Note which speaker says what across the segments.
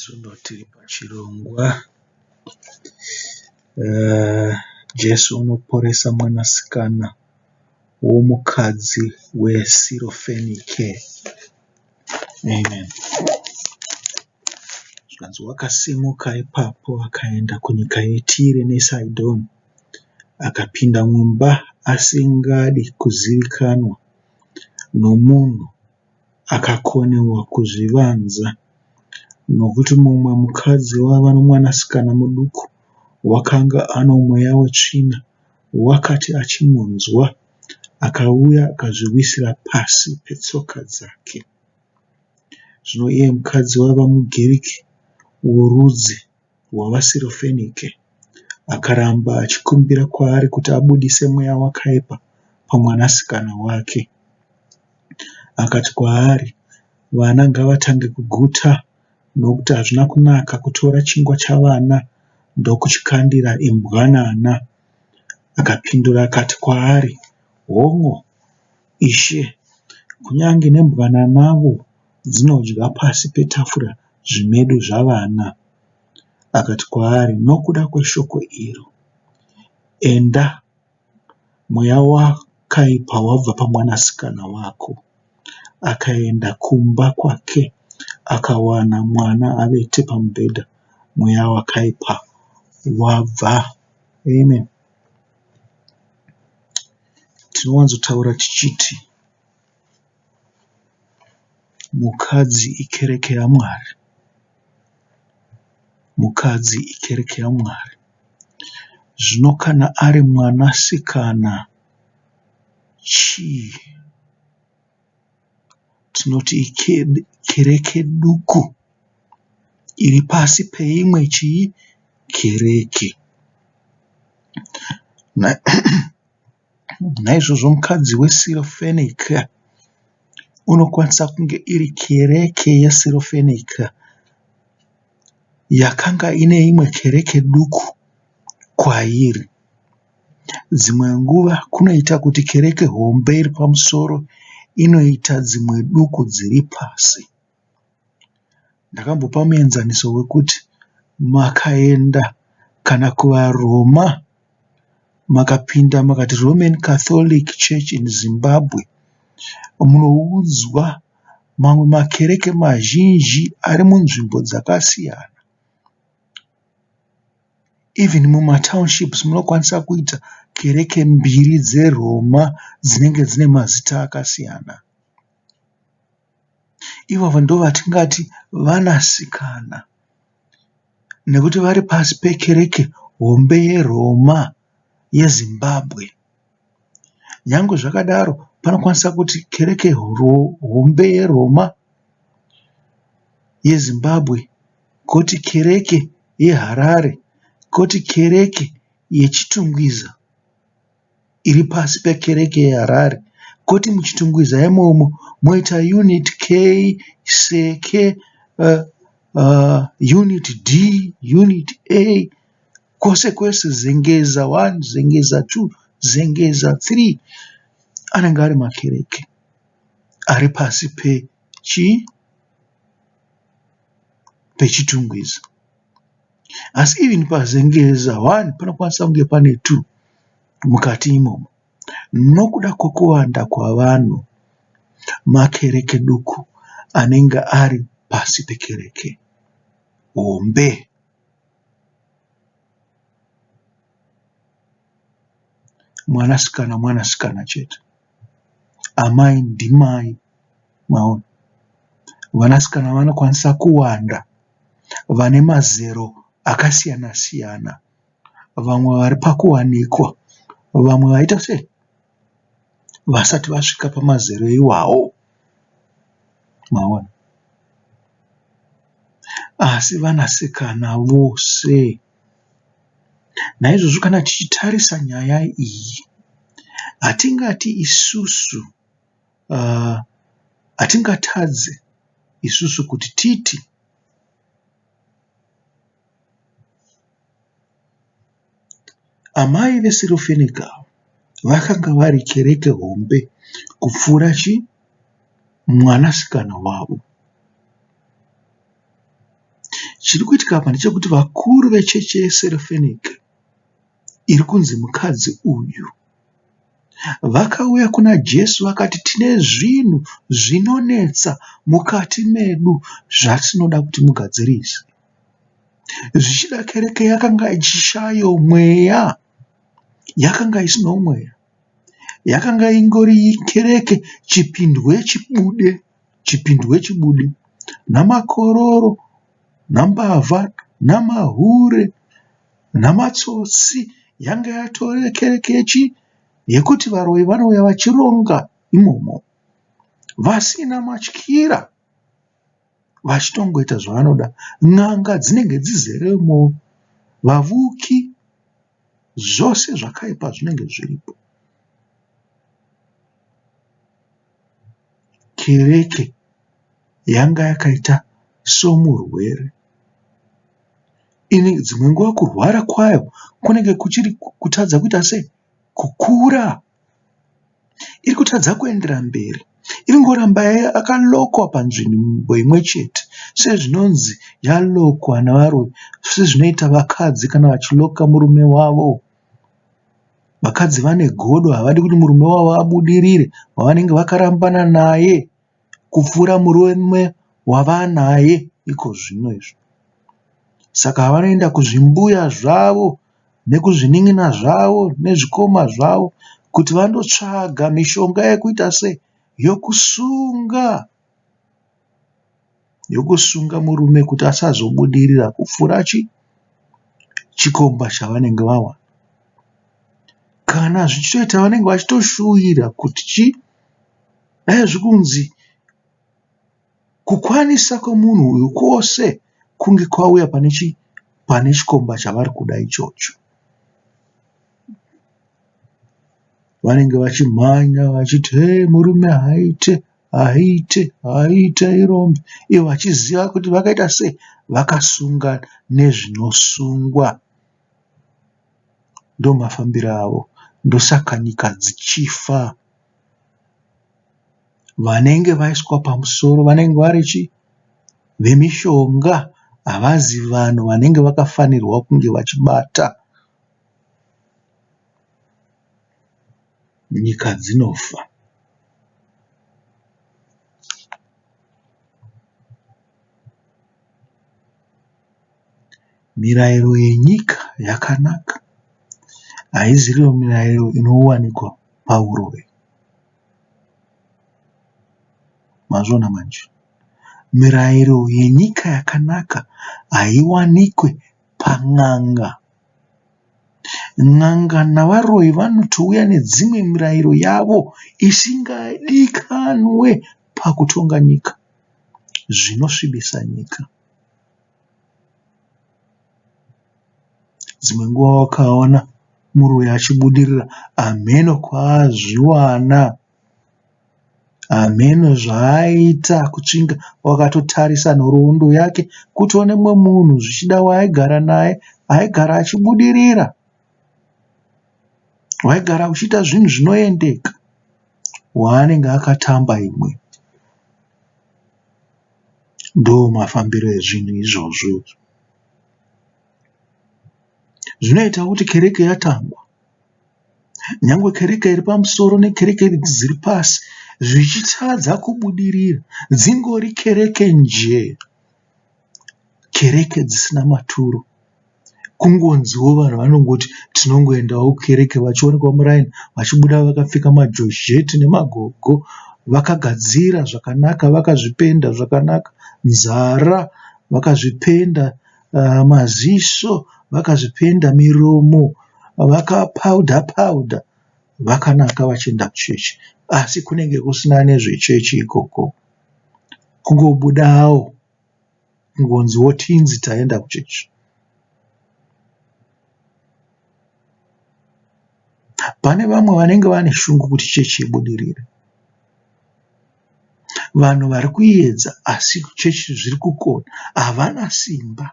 Speaker 1: Svondo tiri pachirongwa Jesu unoporesa mwanasikana womukadzi weSirofenike. Amen. Zvikanzi wakasimuka ipapo akaenda kunyika yeTire neSidhoni. Akapinda mumba asingadi kuzivikanwa nomunhu akakonewa kuzvivanza nokuti mumwe mukadzi waiva nomwanasikana muduku wakanga ano mweya wetsvina wakati achimunzwa akauya akazviwisira pasi petsoka dzake. Zvino iye mukadzi waiva muGiriki worudzi rwavaSirofenike akaramba achikumbira kwaari kuti abudise mweya wakaipa pamwanasikana wake. Akati kwaari, Vana ngavatange kuguta, nokuti hazvina kunaka kutora chingwa chavana ndokuchikandira imbwanana. Akapindura akati kwaari, Hongu, Ishe, kunyange nembwananavo dzinodya pasi petafura zvimedu zvavana. Akati kwaari, Nokuda kweshoko iro, enda, mweya wakaipa wabva pamwanasikana wako. Akaenda kumba kwake akawana mwana avete pamubhedha, mweya wakaipa wabva. Amen. Tinowanzotaura tichiti mukadzi ikereke yaMwari. Mukadzi ikereke yaMwari. Zvino kana ari mwanasikana chii? Tinoti ikereke duku iri pasi peimwe chii? Kereke. Naizvozvo mukadzi weSirofenika unokwanisa kunge iri kereke yeSirofenika yakanga ine imwe kereke duku kwairi. Dzimwe nguva kunoita kuti kereke hombe iri pamusoro inoita dzimwe duku dziri pasi. Ndakambopa muenzaniso wekuti makaenda kana kuvaRoma makapinda makati Roman Catholic Church in Zimbabwe munoudzwa mamwe makereke mazhinji ari munzvimbo dzakasiyana. Even mumatownships munokwanisa kuita kereke mbiri dzeRoma dzinenge dzine mazita akasiyana. Ivava ndovatingati vanasikana nekuti vari pasi pekereke hombe yeRoma yeZimbabwe. Nyangwe zvakadaro panokwanisa kuti kereke hombe yeRoma yeZimbabwe koti kereke yeHarare koti kereke yeChitungwiza iri pasi pekereke yeHarare koti muChitungwiza imomo moita unit K, Seke, unit D, unit A kwose kwose Zengeza 1, Zengeza 2, Zengeza 3 anenge ari makereke ari pasi pechii? PeChitungwiza. Asi even paZengeza 1 panokwanisa kunge pane 2 mukati imomo. Nokuda kwokuwanda kwavanhu, makereke duku anenge ari pasi pekereke hombe. Mwanasikana mwanasikana chete. Amai ndimai. Maona? Vanasikana vanokwanisa kuwanda vane mazero akasiyana siyana. Vamwe vari pakuwanikwa vamwe vaita sei? Vasati vasvika pamazero iwawo. Maona? Asi vanasikana vose. Naizvozvo kana tichitarisa nyaya iyi hatingati isusu hatingatadze isusu kuti titi Amai veSirofenika vakanga vari kereke hombe kupfuura chii? Mwanasikana wavo. Chiri kuitika apa ndechekuti vakuru vechechi yeSerofenike iri kunzi mukadzi uyu vakauya kuna Jesu vakati tine zvinhu zvinonetsa mukati medu zvatinoda kuti mugadzirise. Zvichida kereke yakanga ichishayo mweya, yakanga isinawo mweya. Yakanga ingori kereke chipindwe chibude, chipindwe chibude, namakororo, nambavha, namahure, namatsotsi. Yanga yatove kereke yechi yekuti varoyi vanouya vachironga imomo vasina matyira vachitongoita zvavanoda. N'anga dzinenge dzizeremo, vavuki Zvose zvakaipa zvinenge zviripo. Kereke yanga yakaita somurwere. Ini dzimwe nguva kurwara kwayo kunenge kuchiri kutadza kuita sei? Kukura. Iri kutadza kuendera mberi. Iri kungoramba yakalokwa panzvimbo imwe chete sezvinonzi yalokwa nevaroyi sezvinoita vakadzi kana vachiloka murume wavo. Vakadzi vane godo havadi kuti murume wavo abudirire wavanenge vakarambana naye kupfuura murume wavanaye ikozvino izvi. Saka vanoenda kuzvimbuya zvavo nekuzvinin'ina zvavo nezvikoma zvavo kuti vandotsvaga mishonga yekuita sei? Yokusunga, yokusunga murume kuti asazobudirira kupfuura chi chikomba chavanenge vawana. Kana zvichitoita vanenge vachitoshuwira kuti chi dai zvikunzi Kukwanisa kwemunhu uyu kwose kunge kwauya pane chi pane chikomba chavari kuda ichocho. Vanenge vachimhanya vachiti hee murume haaite, haaite, haaite irombe. Ivo vachiziva kuti vakaita sei? Vakasunga nezvinosungwa. Ndomafambiro avo. Ndosaka nyika dzichifa. Vanenge vaiswa pamusoro vanenge vari chii? Vemishonga havazi vanhu vanenge vakafanirwa kunge vachibata. Nyika dzinofa. Mirayiro yenyika yakanaka haiziriyo mirayiro inowanikwa pauroyi. Mazviona manje? Mirayiro yenyika yakanaka haiwanikwe pan'anga. N'anga navaroyi vanotouya nedzimwe mirayiro yavo isingadikanwe pakutonga nyika. Zvinosvibisa nyika. Dzimwe nguva wakaona muroyi achibudirira hameno kwaazviwana, hameno zvaaita kutsvinga wakatotarisa nhoroondo yake kutoone mumwe munhu zvichida waaigara naye aigara achibudirira, waigara uchiita zvinhu zvinoendeka waanenge akatamba imwe. Ndomafambiro ezvinhu izvozvo. Zvinoita kuti kereke yatangwa, nyangwe kereke iri pamusoro nekereke dziri pasi zvichitadza kubudirira, dzingori kereke njee, kereke dzisina maturo. Kungonziwo vanhu vanongoti tinongoendawo kukereke vachionekwa muraini vachibuda vakapfeka majozheti nemagogo vakagadzira zvakanaka vakazvipenda zvakanaka nzara vakazvipenda maziso vakazvipenda miromo vakapaudha paudha vakanaka vachienda kuchechi asi kunenge kusina nezvechechi ikoko kungobudawo kungonziwo tinzi taenda kuchechi. Pane vamwe vanenge vane shungu kuti chechi ibudirire. Vanhu vari kuedza asi chechi zviri kukona havana simba,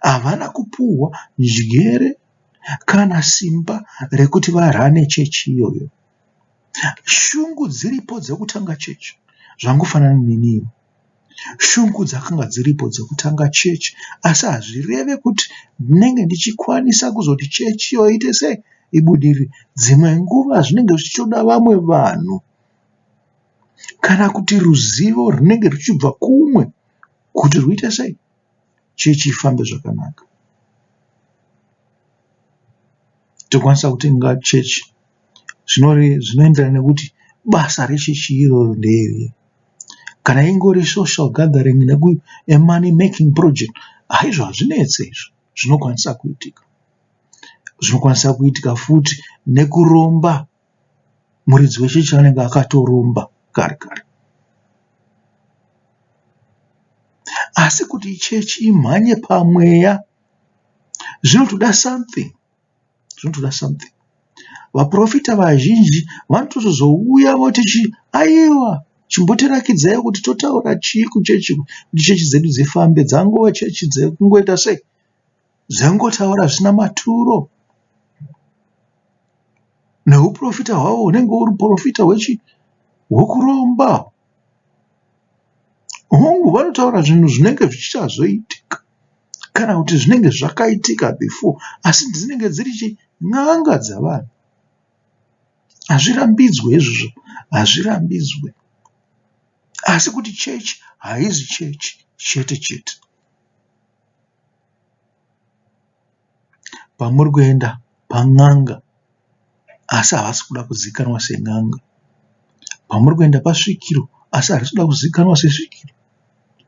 Speaker 1: havana kupuhwa njere kana simba rekuti varane chechi iyoyo. Shungu dziripo dzekutanga chechi zvangofanana neniwo. Shungu dzakanga dziripo dzekutanga chechi asi hazvireve kuti ndinenge ndichikwanisa kuzoti chechi iyoyo iite sei ibudirire. Dzimwe nguva zvinenge zvichitoda vamwe vanhu kana kuti ruzivo runenge ruchibva kumwe kuti rwuite sei chechi ifambe zvakanaka. Tokwanisa kutenga chechi zvinoenderana nekuti basa rechechi iroro nderei. Kana ingori social gathering neku a money making project haizvo hazvinetse izvo zvinokwanisa kuitika. Zvinokwanisa kuitika futi nekuromba muridzi wechechi anenge akatoromba kare kare. Asi kuti chechi imhanye pamweya zvinotoda something zvinotoda something vaprofita vazhinji vanotozouya voti chi aiwa chimbotiratidzai kuti totaura chii kuchechi kuti chechi dzedu dzifambe dzangova chechi dzekungoita sei dzengotaura zvisina maturo neuprofita hwavo hunenge uri uprofita hwechi hwekuromba Hongu vanotaura zvinhu zvinenge zvichazoitika kana kuti zvinenge zvakaitika before asi dzinenge dziri chi n'anga dzavanhu. Hazvirambidzwe izvozvo, hazvirambidzwe. Asi kuti chechi haizi chechi chete chete. Pamuri kuenda pan'anga asi havasi kuda kuzikanwa sen'anga. Pamuri kuenda pasvikiro asi harisi kuda kuzikanwa sesvikiro.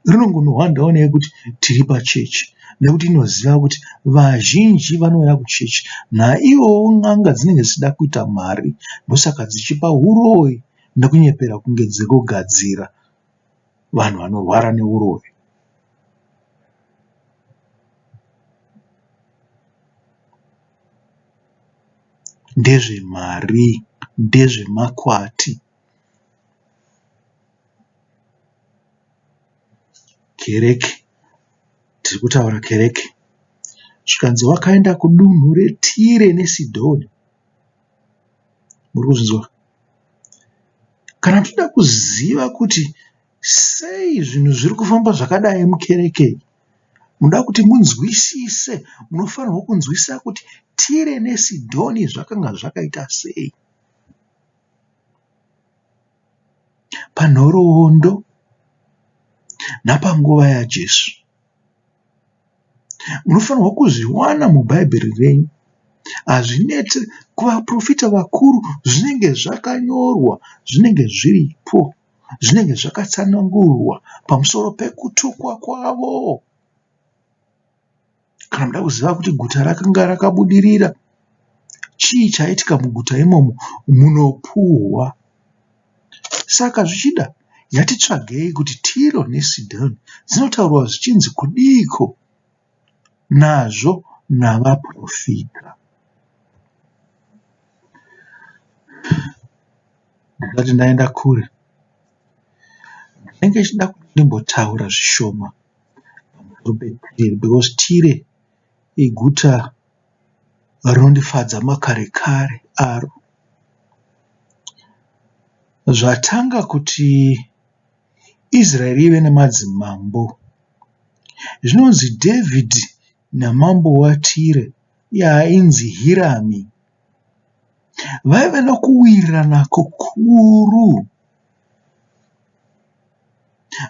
Speaker 1: Rinongonohwandawo nekuti tiri pachechi nekuti inoziva kuti vazhinji vanouya kuchechi naivowo n'anga dzinenge dzichida kuita mari ndosaka dzichipa huroyi nekunyepera kunge dziri kugadzira vanhu vanorwara neuroyi. Ndezvemari, ndezvemakwati. Kereke, tiri kutaura kereke. Zvikanzi wakaenda kudunhu reTire neSidhoni. Muri kuzvinzwa? Kana toda kuziva kuti sei zvinhu zviri kufamba zvakadai mukereke iyi, munoda kuti munzwisise, munofanirwa kunzwisisa kuti Tire neSidhoni zvakanga zvakaita sei. Panhoroondo napanguva yaJesu. Munofanirwa kuzviwana muBhaibheri renyu. Hazvinetse kuvaprofita vakuru zvinenge zvakanyorwa, zvinenge zviripo, zvinenge zvakatsanangurwa pamusoro pekutukwa kwavo. Kana muda kuziva kuti guta rakanga rakabudirira, chii chaiitika muguta imomo munopuhwa. Saka zvichida ngatitsvagei kuti Tiro neSidhoni dzinotaurwa zvichinzi kudiiko nazvo navaprofita. Ndisati ndaenda kure, ndinenge ndichida kuti ndimbotaura zvishoma pamusoro peTire because Tire iguta rinondifadza makare kare aro. Zvatanga kuti Israeri ive nemadzimambo, zvinonzi Dhavhidhi namambo waTire uye ainzi Hirami vaive nokuwirirana kukuru.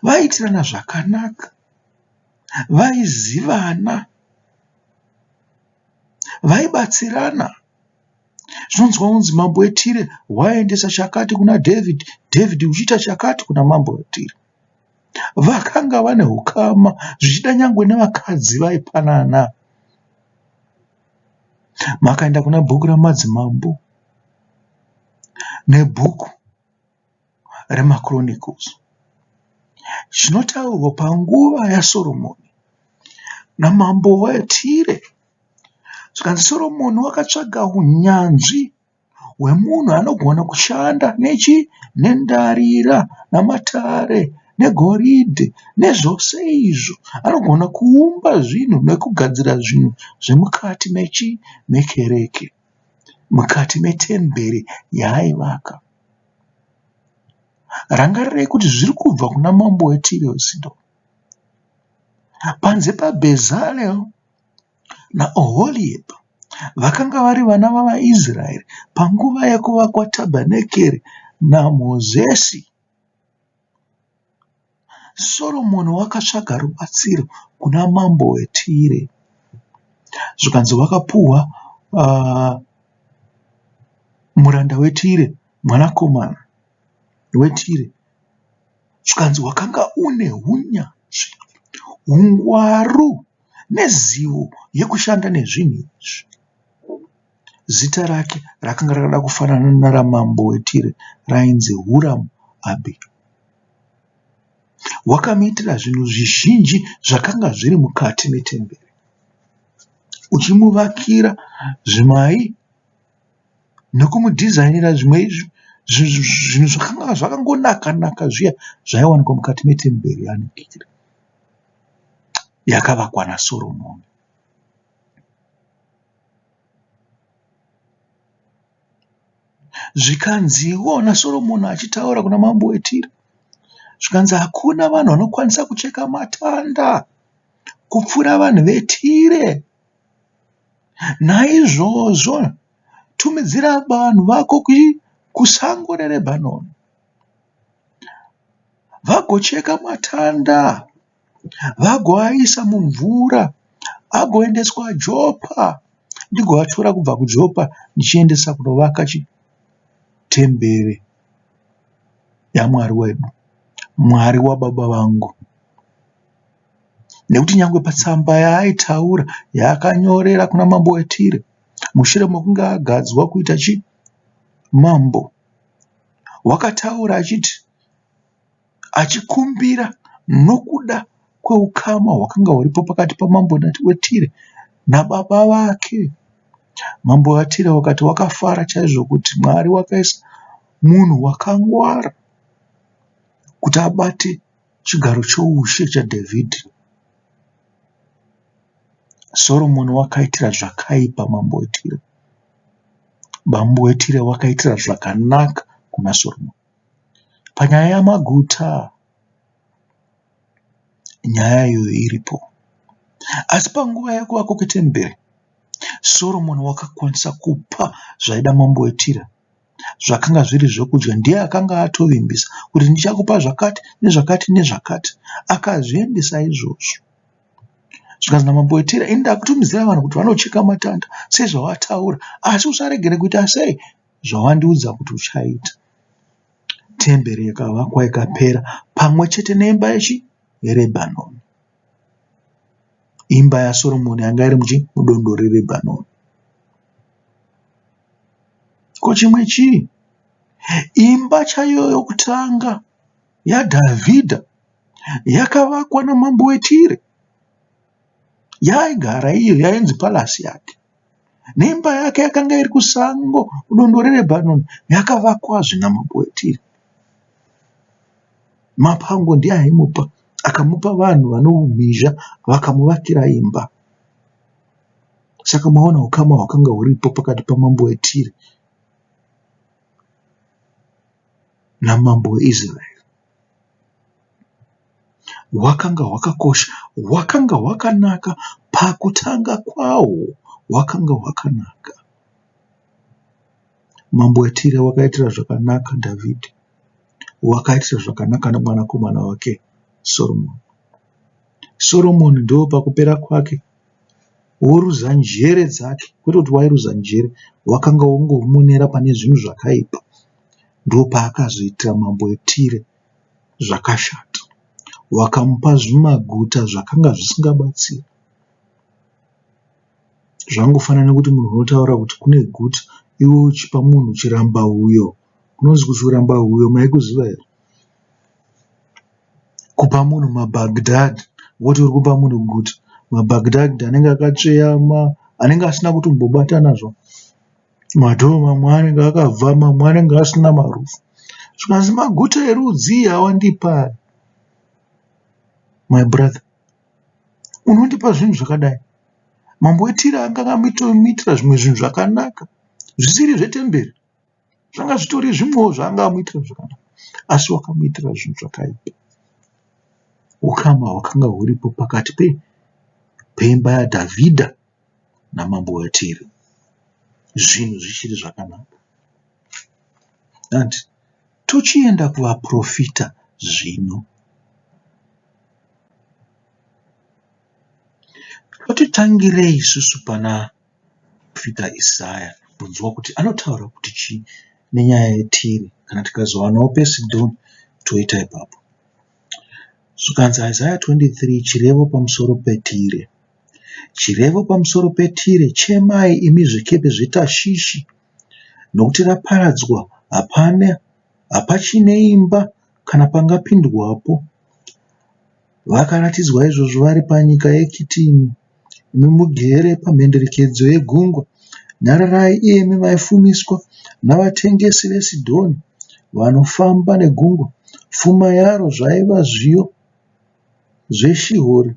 Speaker 1: Vaiitirana zvakanaka, vaizivana, vaibatsirana. Zvinonzwa kunzi mambo weTire waiendesa chakati kuna David, David uchiita chakati kuna mambo weTire. Vakanga vane ukama zvichida nyangwe nevakadzi vaipanana. Makaenda kuna bhuku raMadzimambo nebhuku remaChronicles. Zvinotaurwa panguva yaSoromoni namambo weTire. Zvikanzi Soromoni wakatsvaga unyanzvi hwemunhu anogona kushanda nechi nendarira namatare negoridhe nezvose izvo. Anogona kuumba zvinhu nekugadzira zvinhu zvemukati mechi mekereke, mukati metemberi yaaivaka. Rangarirai kuti zviri kubva kuna mambo weTire weSidhoni. Panze paBhezareri naOhoriyabhi vakanga vari vana vavaIsraeri panguva yekuvakwa tabhenakeri naMozisi. Soromoni wakatsvaga rubatsiro kuna mambo weTire. Zvikanzi wakapuhwa muranda weTire, mwanakomana weTire. Zvikanzi wakanga une hunyanzvi, hungwaru nezivo yekushanda nezvinhu izvi. Zita rake rakanga rakada kufanana neramambo weTire rainzi Huramu Abhi. Wakamuitira zvinhu zvizhinji zvakanga zviri mukati metemberi, uchimuvakira zvimai nekumudhizainira zvimwe zvinhu zvakanga zvakangonaka naka zviya zvaiwanikwa mukati metemberi yakavakwa naSoromoni. Zvikanziwo naSoromoni achitaura kuna mambo weTire, zvikanzi hakuna vanhu vanokwanisa kucheka matanda kupfuura vanhu veTire. Naizvozvo tumidzira vanhu vako kusango reRebhanoni vagocheka matanda vagoaisa mumvura agoendeswa Jopa ndigoatora kubva kuJopa ndichiendesa kunovaka temberi yaMwari wedu, Mwari wababa vangu. Nekuti nyangwe patsamba yaaitaura yaakanyorera kuna mambo weTire mushure mekunge agadzwa kuita chi mambo, wakataura achiti achikumbira nokuda kweukama hwakanga huripo pakati pamambo weTire nababa vake. Mambo weTire wakati wakafara chaizvo kuti Mwari wakaisa munhu wakangwara kuti abate chigaro choushe chaDhavhidhi. Soromoni wakaitira zvakaipa mambo weTire. Mambo weTire wakaitira zvakanaka kuna Soromoni. Panyaya yamaguta, nyaya iyoyo iripo. Asi panguva yekuvakwa kwetemberi, Soromoni wakakwanisa kupa zvaida mambo weTire zvakanga zviri zvokudya. Ndiye akanga atovimbisa kuti ndichakupa zvakati nezvakati nezvakati. Akazviendesa izvozvo. Zvikanzi namambo weTire, ini ndakutumidzira vanhu kuti vanocheka matanda sezvawataura, asi usaregere kuita sei zvawandiudza kuti uchaita. Temberi yakavakwa ikapera pamwe chete neimba yechi yeRebhanoni. Imba yaSoromoni yanga iri muchi mudondo reRebhanoni. Ko chimwe chii? Imba chaiyo yokutanga yaDhavhidha yakavakwa namambo weTire. Yaaigara iyo yainzi palasi yake. Neimba yake yakanga iri kusango kudondo reRebhanoni yakavakwazve namambo weTire. Mapango ndiye aimupa, akamupa vanhu vane umhizha vakamuvakira imba. Saka maona ukama hwakanga huripo pakati pamambo weTire namambo weIsraeri. Hwakanga hwakakosha, hwakanga hwakanaka pakutanga kwahwo, hwakanga hwakanaka. Mambo weTire wakaitira zvakanaka Dhavhidhi, wakaitira zvakanaka nomwanakomana wake Soromoni. Soromoni ndopakupera kwake woruza njere dzake, kwete kuti wairuza njere, wakanga wongomonera pane zvinhu zvakaipa. Ndopaakazoitira mambo weTire zvakashata. Wakamupa zvimaguta zvakanga zvisingabatsiri. Zvangofanana nekuti munhu unotaura kuti kune guta iwe uchipa munhu chirambahuyo. Kunonzi kuchirambahuyo maikuziva here? Kupa munhu maBaghdad woti uri kupa munhu guta. MaBaghdad anenge akatsveyama anenge asina kutombobatana zvawo. Madhoo mamwe anenge akabva mamwe anenge asina marufu. Zvikanzi maguta erudzii awandipa aya my brother? Unondipa zvinhu zvakadai? Mambo weTire anga akamuitira zvimwe zvinhu zvakanaka zvisiri zvetemberi. Zvanga zvitori zvimwewo zvaanga amuitira zvakanaka. asi wakamuitira zvinhu zvakaipa. Ukama hwakanga huripo pakati peimba yaDhavhidha namambo weTire. Zvinhu zvichiri zvakanaka. And tochienda kuvaprofita zvino. Totitangirei isusu pana profita Isaya kunzwa kuti anotaura kuti chii nenyaya yeTire kana tikazowanawo peSidhoni toita ipapo. Zvikanzi Isaya 23 chirevo pamusoro peTire. Chirevo pamusoro peTire, chemai imi zvikepe zveTashishi, nokuti raparadzwa, hapana hapachine imba kana pangapindwapo. Vakaratidzwa izvozvo vari panyika yeKitimi, imi mugere pamhenderekedzo yegungwa. Nyararai iyemi vaifumiswa navatengesi veSidhoni vanofamba negungwa. Pfuma yaro zvaiva zviyo zveShihori,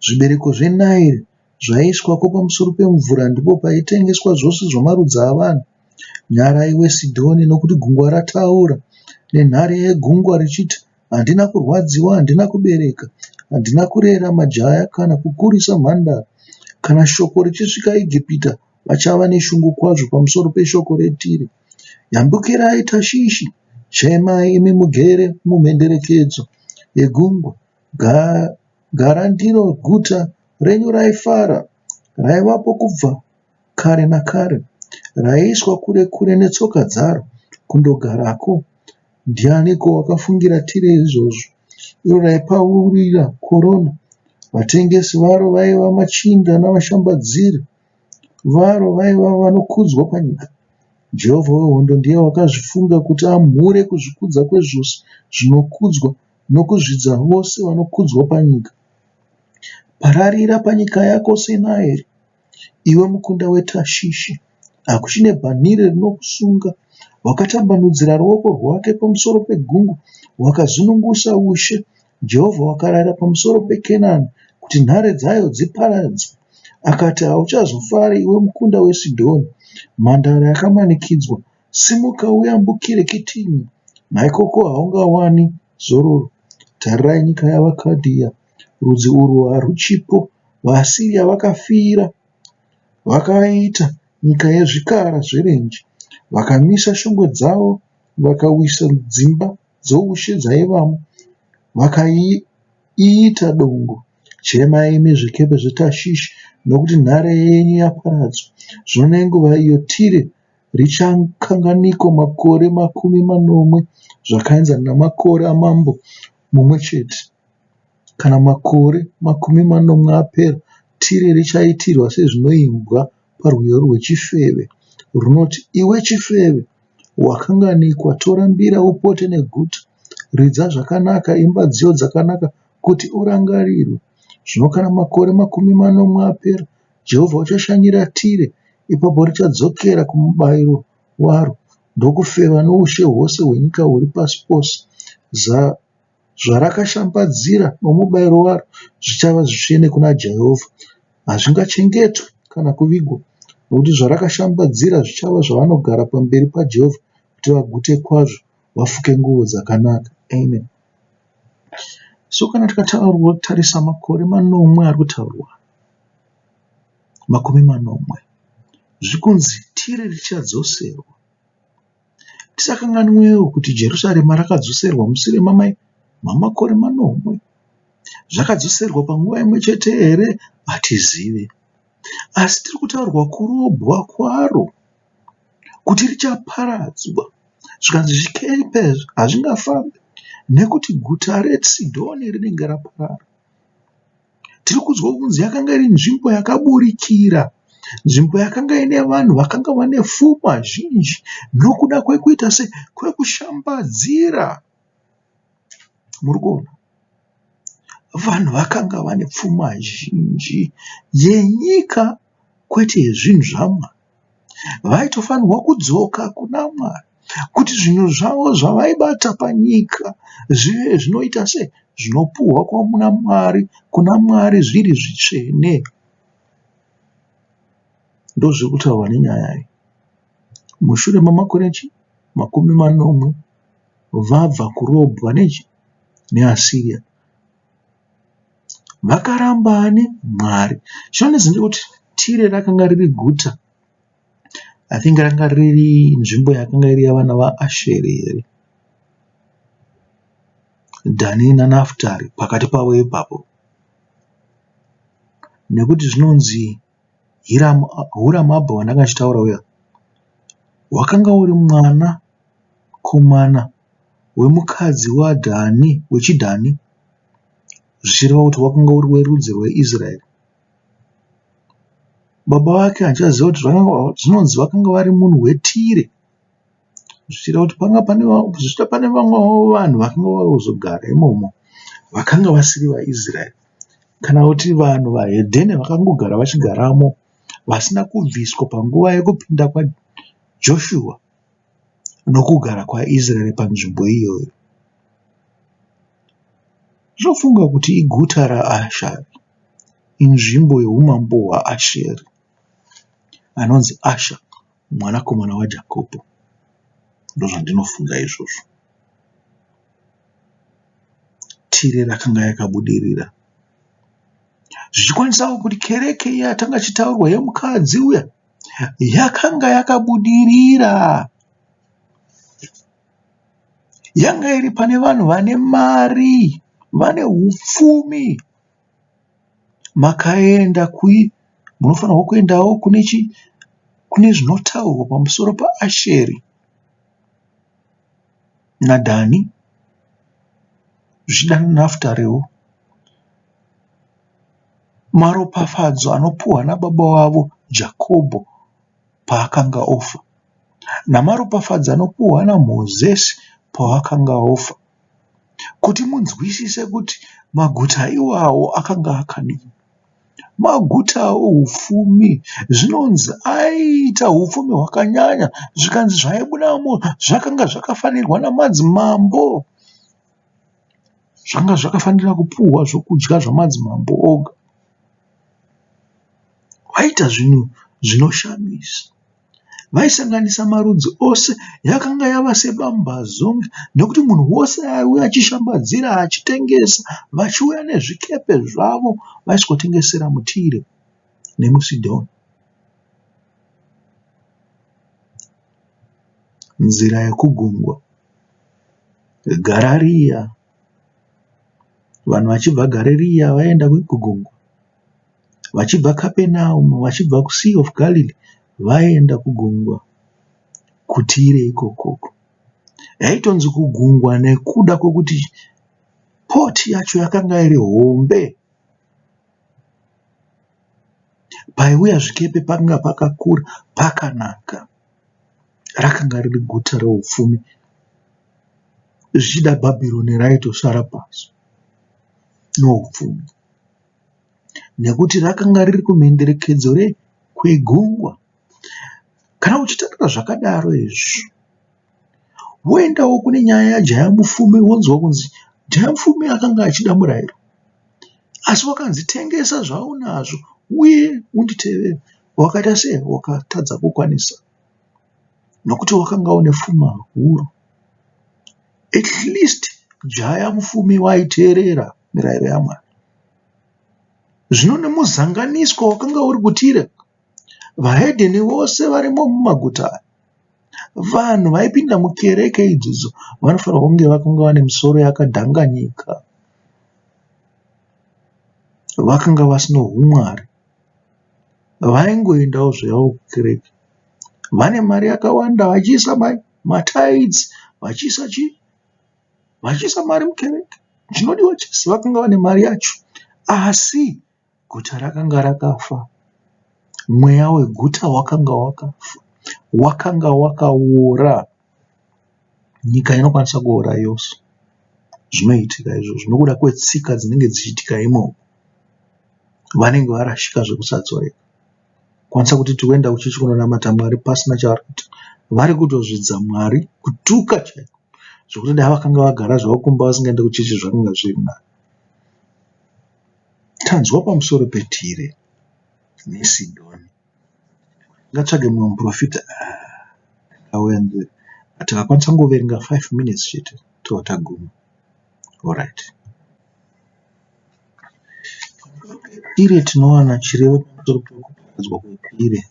Speaker 1: zvibereko zveNairi zvaiiswako pamusoro pemvura ndipo paitengeswa zvose zvamarudzi avanhu. Nyara iwe Sidhoni nokuti gungwa rataura nenhare yegungwa richiti, Handina kurwadziwa, handina kubereka, handina kurera majaya kana kukurisa mhandara. Kana shoko richisvika Egipita, vachava neshungu kwazvo pamusoro peshoko reTire. Yambukirai Tashishi, chemai imi mugere mumhenderekedzo yegungwa. Gara ndiro guta renyu raifara, raivapo kubva kare nakare, raiiswa kure kure netsoka dzaro kundogarako. Ndianiko wakafungira Tire izvozvo, iro raipaurira korona? Vatengesi varo vaiva machinda navashambadziri varo vaiva vanokudzwa panyika. Jehovha wehondo ndiye wakazvifunga kuti amhure kuzvikudza kwezvose zvinokudzwa nokuzvidza vose vanokudzwa panyika. Pararira panyika yako seNairi, iwe mukunda weTashishi. Hakuchine bhanhire rinokusunga. Wakatambanudzira ruoko rwake pamusoro pegungwa, wakazunungusa ushe. Jehovha wakarayira pamusoro peKenani kuti nhare dzayo dziparadzwe. Akati, Hauchazofari, iwe mukunda weSidhoni, mhandara yakamanikidzwa. Simuka uyambukire Kitimi, naikoko haungawani zororo. Tarirai nyika yavaKadhiya, rudzi urwu haruchipo. VaAsiria vakafira, vakaiita nyika yezvikara zverenje. Vakamisa shongwe dzavo vakawisa dzimba dzoushe dzaivamo, vakaiita dongo. Chemai imi zvikepe zveTashishi, nokuti nhare yenyu yaparadzwa. Zvino nenguva iyo Tire richakanganikwa makore 60, zvakaenzana namakore amambo mumwe chete. Kana makore 70 apera, Tire richaitirwa sezvinoimbwa parwiyo rwechifeve runoti, Iwe chifeve, wakanganikwa, tora mbira upote neguta, ridza zvakanaka, imba nziyo dzakanaka kuti urangarirwe. Zvino kana makore 70 apera, Jehovha uchashanyira Tire, ipapo richadzokera kumubayiro waro, ndokufeva noushe hwose hwenyika huri pasi pose. Zvarakashambadzira nomubayiro waro zvichava zvitsvene kuna Jehovha. Hazvingachengetwi kana kuvigwa, nokuti zvarakashambadzira zvichava zvavanogara pamberi paJehovha kuti vagute kwazvo, vafuke nguvo dzakanaka. Amen. So kana tikatarisa makore manomwe ari kutaurwa, 70, zvikunzi Tire richadzoserwa. Tisakanganwewo kuti Jerusarema rakadzoserwa mushure mamakore manomwe. Zvakadzoserwa panguva imwe chete here? Hatizive. Asi tiri kutaurirwa kurobwa kwaro kuti richaparadzwa. Zvikanzi zvikepe hazvingafambi nekuti guta reSidhoni rinenge raparara. Tiri kunzwa kunzi yakanga iri nzvimbo yakaburikira, nzvimbo yakanga ine vanhu vakanga vane fuma zhinji nokuda kwekuita sei? Kwekushambadzira. Muri kuona? Vanhu vakanga vane pfuma zhinji yenyika kwete yezvinhu zvaMwari. Vaitofanirwa kudzoka kuna Mwari kuti zvinhu zvavo zvavaibata panyika zvive zvinoita sei? Zvinopuhwa kuna Mwari, kuna Mwari zviri zvitsvene. Ndozviri kutaurwa nenyaya iyi. Mushure mamakore chii? 70. vabva kurobwa nechi neAsiria. Vakaramba ani? Mwari. Chinonetsa ndechekuti Tire rakanga riri guta. I think ranga riri nzvimbo yakanga iri yavana vaAsheri here? Dhani naNaftari pakati pavo ipapo. Nekuti zvinonzi Huramu abva wandanga ndichitaura uya wakanga uri mwana komana wemukadzi waDhani wechiDhani zvichireva kuti wakanga uri werudzi rweIsraeri. Baba vake handichaziva kuti zvinonzi vakanga vari munhu weTire zvichireva kuti panga pane zvichida pane vamwewo vanhu vakanga vauya kuzogara imomo vakanga vasiri vaIsraeri kana kuti vanhu vahedheni vakangogara vachigaramo vasina kubviswa panguva yekupinda kwaJoshua nokugara kwaIsraeri panzvimbo iyoyo. Ndinofunga kuti iguta raAshari, inzvimbo yeumambo hwaAsheri anonzi Asha mwanakomana waJakobho. Ndozvandinofunga izvozvo. Tire rakanga yakabudirira. Zvichikwanisawo kuti kereke iya yatanga ichitaurwa yemukadzi uya yakanga yakabudirira. Yanga iri pane vanhu vane mari, vane hupfumi. Makaenda kui munofanirwa kuendawo kune chi kune zvinotaurwa pamusoro paAsheri naDhani zvichida naNaftariwo. Maropafadzo anopuhwa nababa vavo Jakobho paakanga ofa namaropafadzo anopuhwa naMozisi pawakanga ofa kuti munzwisise kuti maguta iwawo akanga akadii. Maguta oupfumi zvinonzi aiita upfumi hwakanyanya zvikanzi zvaibudamo zvakanga zvakafanirwa namadzimambo. Zvanga zvakafanira kupuhwa zvokudya zvamadzimambo oga. Vaiita zvinhu zvinoshamisa. Vaisanganisa marudzi ose. Yakanga yava sebambazonge nekuti munhu wose aiuya achishambadzira achitengesa vachiuya nezvikepe zvavo vaisikotengesera muTire nemuSidhoni. Nzira yekugungwa. Garariya. Vanhu vachibva Garariya vaienda kugungwa. Vachibva Kapenaumu vachibva kuSea of Galilee vaienda kugungwa kuTire ikokoko. Yaitonzi kugungwa nekuda kwekuti poti yacho yakanga iri hombe. Paiuya zvikepe pakanga pakakura pakanaka. Rakanga riri guta reupfumi. Zvichida Bhabhironi raitosara pasi noupfumi. Nekuti rakanga riri kumhenderekedzo kwegungwa. Kana uchitarira zvakadaro izvi, woendawo kune nyaya yaJaya Mupfumi wonzwa kunzi Jaya Mupfumi akanga achida murayiro. Asi wakanzi tengesa zvaunazvo uye unditevere. Wakaita sei? Wakatadza kukwanisa nokuti wakanga une pfuma huru. At least Jaya Mupfumi waiteerera mirayiro yaMwari. Zvino nemuzanganiswa wakanga uri kuTire, vahedheni vose varimo mumaguta aya, vanhu vaipinda mukereke idzodzo vanofanirwa kunge vakanga vane misoro yakadhanganyika, vakanga vasina humwari, vaingoendawo zvavo kukereke vane mari yakawanda vachiisa mataidzi vachiisa chii vachiisa mari mukereke chinodiwa chese vakanga vane mari yacho asi guta rakanga rakafa mweya weguta wakanga wakafa wakanga wakaora nyika inokwanisa kuora yose zvinoitika izvozvo nokuda kwetsika dzinenge dzichiitika imomo vanenge varashika zvekusadzoreka kwanisa kuti tikuenda kuchechi kunonamata Mwari pasina chavari kuita vari kutozvidza Mwari kutuka chaiko zvekuti dai vakanga vagara zvavo kumba vasingaende kuchechi zvakanga zviri nani. Tanzwa pamusoro peTire neSidhoni. Ngatsvage mumwe muprofita. Tikakwanisa kungoverenga 5 minutes chete tobva taguma. Alright. Tire tinowana chirevo pamusoro pekuparadzwa kweTire.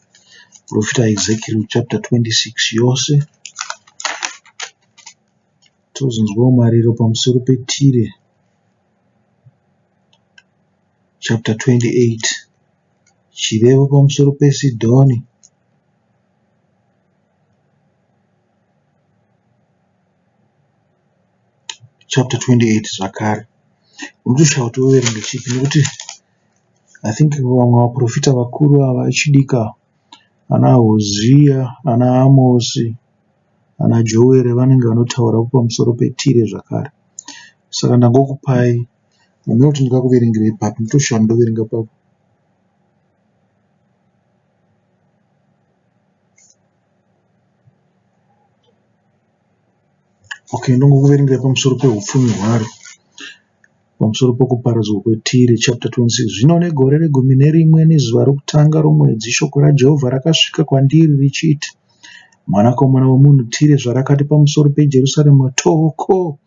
Speaker 1: Profita Ezekiel chapter 26 yose. Tozonzwawo mariro pamusoro peTire chapter 28. Chirevo pamusoro peSidhoni chapter 28 zvakare. Unotoshaya kuti woverenga chipi nekuti I think vamwe vaprofita vakuru ava vechidiki ava ana Hosea, ana Amosi, ana Joere vanenge vanotaurawo pamusoro peTire zvakare. Saka ndangokupai hameno kuti ndingakuverengerei papi nditoshaya kuti ndoverenga papi. Okay, ndongokuverengera pamusoro peupfumi hwaro, pamusoro pokuparadzwa kweTire, chapter 26. Zvino negore regumi nerimwe nezuva rokutanga romwedzi, shoko raJehovha rakasvika kwandiri richiti, Mwanakomana womunhu, Tire zvarakati pamusoro peJerusarema, Toko!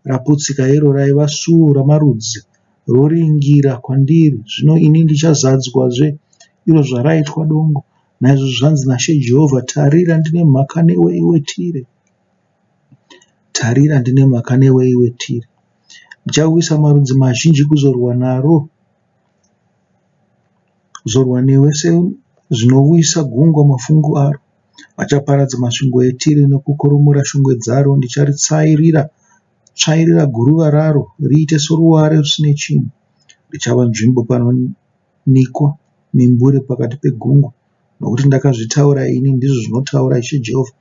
Speaker 1: Raputsika iro raiva suo ramarudzi, roringira kwandiri, zvino ini ndichazadzwazve iro zvaraitwa dongo. Naizvozvo zvanzi naShe Jehovha, Tarira, ndine mhaka newe, iwe Tire. Tarira, ndine mhaka newe, iwe Tire. Ndichauyisa marudzi mazhinji kuzorwa naro, kuzorwa newe sezvinouyisa gungwa mafungu aro. Vachaparadza masvingo eTire nokukoromora shongwe dzaro. Ndicharitsvairira tsvairira guruva raro riite soruware rusine chinhu. Richava nzvimbo panonikwa mimbure pakati pegungwa. Nokuti ndakazvitaura ini, ndizvo zvinotaura Ishe Jehovha.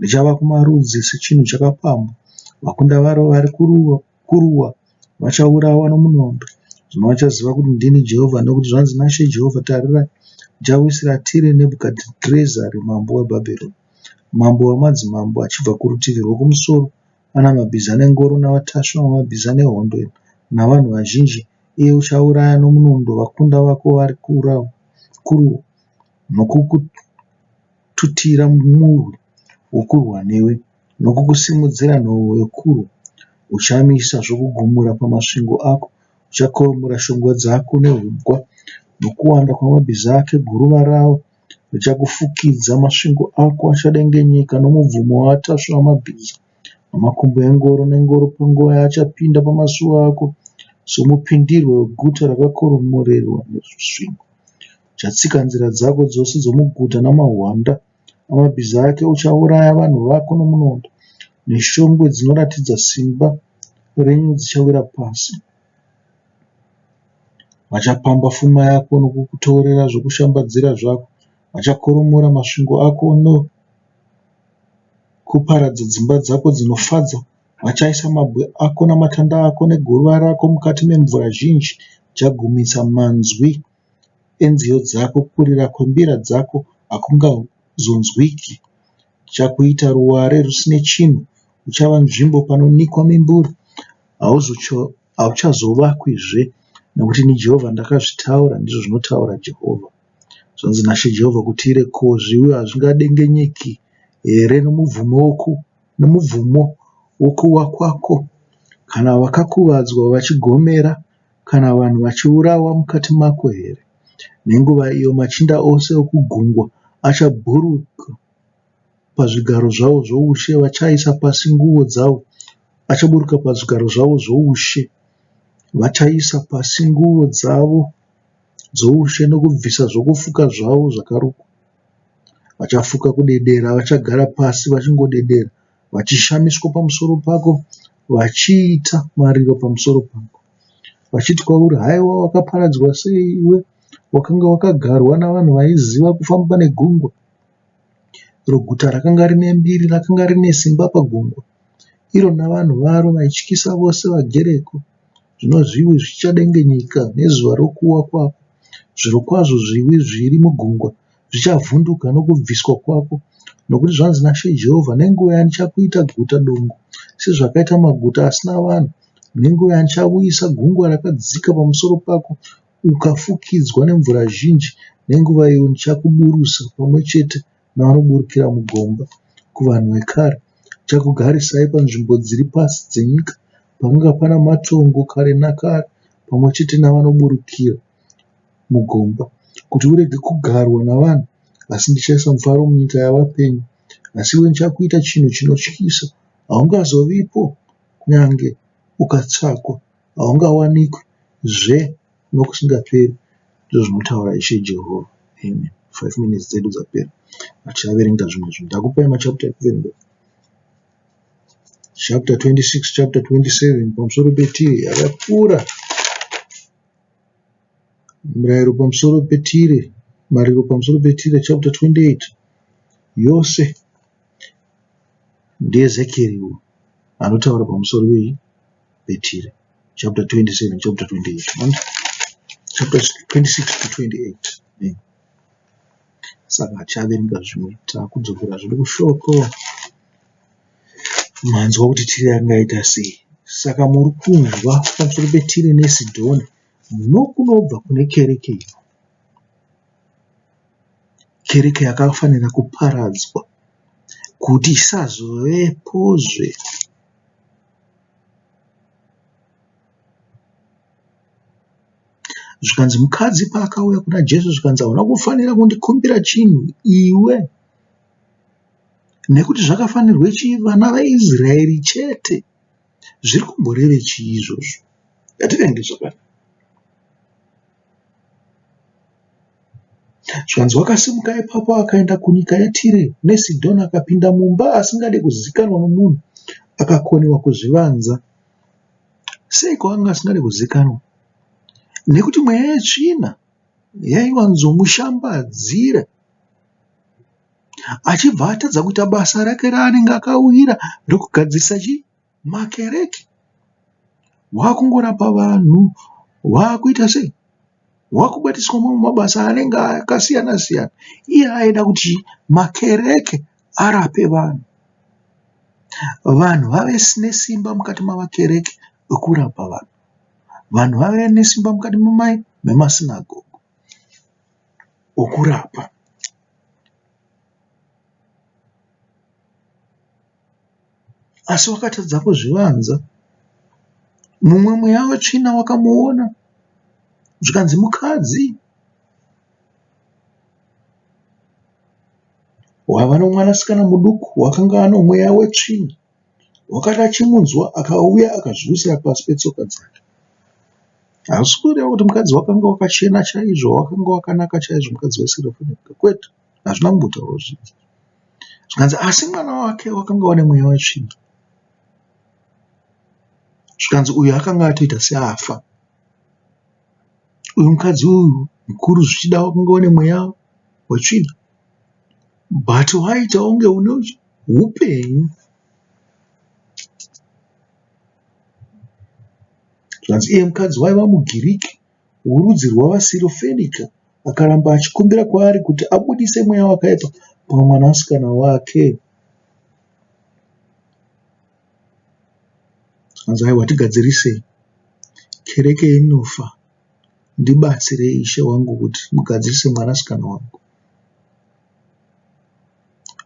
Speaker 1: Richava kumarudzi sechinhu chakapambwa. Vakunda varo vari kuruwa vachaurawa nomunondo. Zvino vachaziva kuti ndini Jehovha, nokuti zvanzi naShe Jehovha, Tarirai, ndichawisira Tire Nebhukadhinezari mambo weBhabhironi, mambo wamadzimambo, achibva kurutivi rwokumusoro, ana mabhiza nengoro navatasvi vamabhiza nehondo navanhu vazhinji, iye uchauraya nomunondo vakunda vako vari kuruwa, nokukututira murwi wokurwa newe, nokukusimudzira nhovo yokurwa. Uchamisa zvokugumura pamasvingo ako, uchakoromora shongwe dzako nehugwa, nokuwanda kwamabhiza ake, guruva rawo richakufukidza, masvingo ako achadengenyeka nomubvumo wavatasvi vamabhiza, namakumbo engoro nengoro panguva yaachapinda pamasuo ako, somupindirwe weguta rakakoromorerwa nerusvingo. Uchatsika nzira dzako dzose dzomuguta namahwanda amabhiza ake, uchauraya vanhu vako nomunondo, neshongwe dzinoratidza simba renyu dzichawira pasi. Vachapamba fuma yako nokukutorera zvokushambadzira zvako, vachakoromora masvingo ako nokuparadza dzimba dzako dzinofadza. Vachaisa mabwe ako namatanda ako neguruva rako mukati memvura zhinji. Ndichagumisa manzwi enziyo dzako, kurira kwembira dzako hakungazonzwiki. Ndichakuita ruware rusine chinhu, uchava nzvimbo panonikwa mimbure, hauchazovakwizve, nokuti ini Jehovha ndakazvitaura, ndizvo zvinotaura Jehovha. Zvanzi naShe Jehovha kuTire, Ko, zviwi hazvingadengenyeki here nomubvumo wokuwa kwako, kana vakakuvadzwa vachigomera, kana vanhu vachiurawa mukati mako here? Nenguva iyo machinda ose okugungwa achabhururuka pazvigaro zvavo zvoushe, vachaisa pasi nguvo dzavo, achaburuka pazvigaro zvavo zvoushe, vachaisa pasi nguvo dzavo dzoushe nokubvisa zvokufuka zvavo zvakarukwa. Vachafuka kudedera, vachagara pasi vachingodedera, vachishamiswa pamusoro pako, vachiita mariro pamusoro pako, vachiti kwauri, Haiwa, wakaparadzwa sei iwe wakanga wakagarwa navanhu vaiziva kufamba negungwa, iro guta rakanga rine mbiri, rakanga rine simba pagungwa, iro navanhu varo vaityisa vose vagereko. Zvino zviwi zvichadengenyeka nezuva rokuwa kwako, zvirokwazvo zviwi zviri mugungwa zvichavhunduka nokubviswa kwako. Nokuti zvanzi naShe Jehovha, Nenguva yandichakuita guta dongo, sezvakaita maguta asina vanhu, nenguva yandichauyisa gungwa rakadzika pamusoro pako, ukafukidzwa nemvura zhinji, nenguva iyo ndichakuburusa pamwe chete navanoburukira mugomba, kuvanhu vekare. Ndichakugarisai panzvimbo dziri pasi dzenyika, pakanga pana matongo kare nakare, pamwe chete navanoburukira mugomba, kuti urege kugarwa navanhu. Asi ndichaisa mufaro munyika yavapenyu. Asi iwe ndichakuita chinhu chinotyisa, haungazovipo kunyange ukatsvakwa, haungawanikwi zve nokusingaperi, ndizvo zvinotaura Ishe Jehovha. Amen. 5 minutes dzedu dzapera. Tichaverenga zvimwe zvinhu. Ndakupai machapter ekuverenga. Chapter 26, chapter 27 pamusoro peTire yakapfuura. Murayiro pamusoro peTire, mariro pamusoro peTire, chapter 28 yose ndiEzekieri uyu anotaura pamusoro peTire. Chapter 27, chapter 28, chapter 26 to 28. Yeah. Saka tichaverenga zvimwe takudzokera zvedu kushoko. Manzwa kuti Tire angaita sei. Saka muri kunzwa pamusoro peTire neSidhoni nokunobva kune kereke ino. Kereke yakafanira kuparadzwa kuti isazovepozve. Zvikanzi mukadzi paakauya kuna Jesu zvikanzi hauna kufanira kundikumbira chinhu iwe nekuti zvakafanirwe chii vana vaIsraeri chete. Zviri kumboreve chii izvozvo? Ngativenge zvakanaka. Zvikanzi wakasimuka ipapo akaenda kunyika yeTire neSidhoni akapinda mumba asingade kuzikanwa nomunhu akakoniwa kuzvivanza. Seiko akanga asingade kuzikanwa? Nekuti mweya yetsvina yaiwanzomushambadzira achibva atadza kuita basa rake raanenge akauyira rekugadzirisa chii? Makereke. Wakungorapa vanhu, wakuita sei? Wakubatiswa mamwe mabasa anenge akasiyana siyana. Iye aida kuti makereke arape vanhu. Vanhu vave nesimba mukati mamakereke ekurapa vanhu. Vanhu vave nesimba mukati memasinagogo okurapa. Asi wakatadza kuzvivanza. Mumwe mweya wetsvina wakamuona zvikanzi mukadzi waiva nomwanasikana muduku wakanga ano mweya wetsvina. Wakati achimunzwa akauya akazviwisira pasi petsoka dzake. Hazvisi kureva kuti mukadzi wakanga wakachena chaizvo, wakanga wakanaka chaizvo mukadzi weSirofenika. Kwete, hazvina kumbotaurwa zvinhu. Zvikanzi asi mwana wake wakanga une mweya wetsvina. Zvikanzi uyu akanga atoita seafa. Uyu mukadzi uyu mukuru zvichida wakanga une mweya wetsvina. But waita kunge une hupenyu. Zvanzi iye mukadzi waiva muGiriki worudzi rwavaSirofenika akaramba achikumbira kwaari kuti abudise mweya wakaipa pamwanasikana wake. Zvanzi aiwa tigadzirisei kereke inofa ndibatsirei ishe wangu kuti mugadzirise mwanasikana wangu.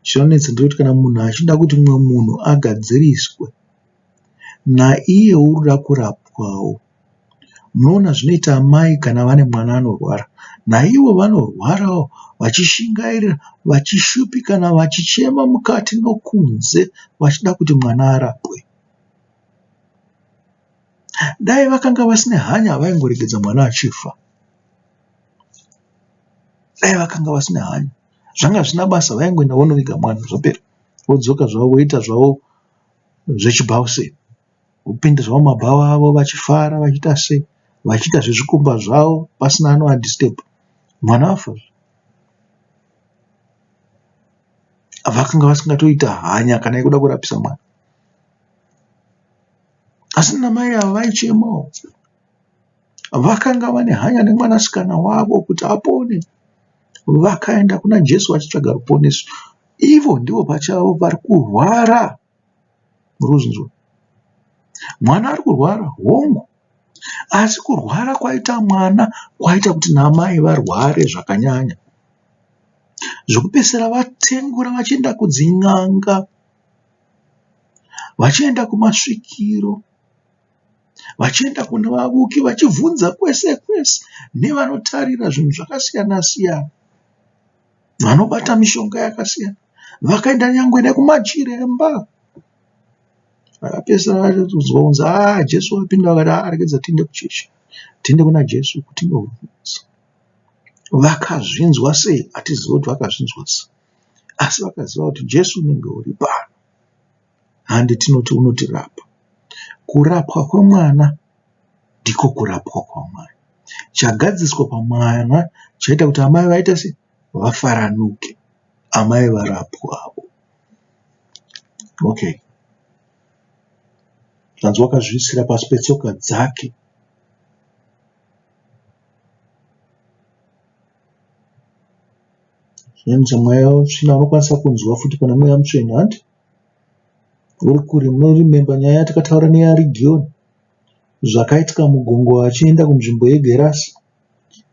Speaker 1: Chinonetsa ndechekuti kana munhu achida kuti mumwe munhu agadziriswe naiye uri kuda kurapwawo. Munoona zvinoita amai kana vane mwana anorwara naivo vanorwarawo vachishingairira vachishupikana vachichema mukati nokunze vachida kuti mwana arapwe. Dai vakanga vasina hanya vaingoregedza mwana achifa. Dai vakanga vasina hanya zvanga zvisina basa vaingoenda vonoviga mwana zvopera vodzoka zvavo voita zvavo zvechibhause vopinda zvavo mumabhawa avo vachifara vachiita sei vachiita zvezvikomba zvavo pasina anovadhisitabha mwana afa. Vakanga vasingatoita hanya kana yekuda kurapisa mwana asi namai ava vaichemawo. Vakanga vane hanya nemwanasikana wavo kuti apone. Vakaenda kuna Jesu vachitsvaga ruponeso. Ivo ndivo pachavo vari kurwara. Muri kuzvinzwa? Mwana ari kurwara, hongu. Asi kurwara kwaita mwana kwaita kuti namai varware zvakanyanya. Zvekupedzisira vatengura vachienda kudzin'anga. Vachienda kumasvikiro, vachienda kune vavuki, vachibvunza kwese kwese nevanotarira zvinhu zvakasiyana siyana, vanobata mishonga yakasiyana. Vakaenda nyangwe nekumachiremba. Vakapedzisira vachizonzwa kunzi haa Jesu wapinda vakati haa regedza tiende kuchechi, tiende kuna Jesu tinobvunza. Vakazvinzwa sei? Hatizivi kuti vakazvinzwa sei, asi vakaziva kuti Jesu unenge uri pano. Handi tinoti unotirapa. Kurapwa kwemwana ndiko kurapwa kwamai. Chagadziswa pamwana chaita kuti amai vaite sei? Vafaranuke. Amai varapwa avo. Okay. Zvanzi wakazviisira pasi petsoka dzake. Zvinonzi mweya wetsvina unokwanisa kunzwa futi pana mweya mutsvene hanti? Uri kure munoremember nyaya yatakataura neyaRigiyoni zvakaitika mugungwa vachienda kunzvimbo yeGerasi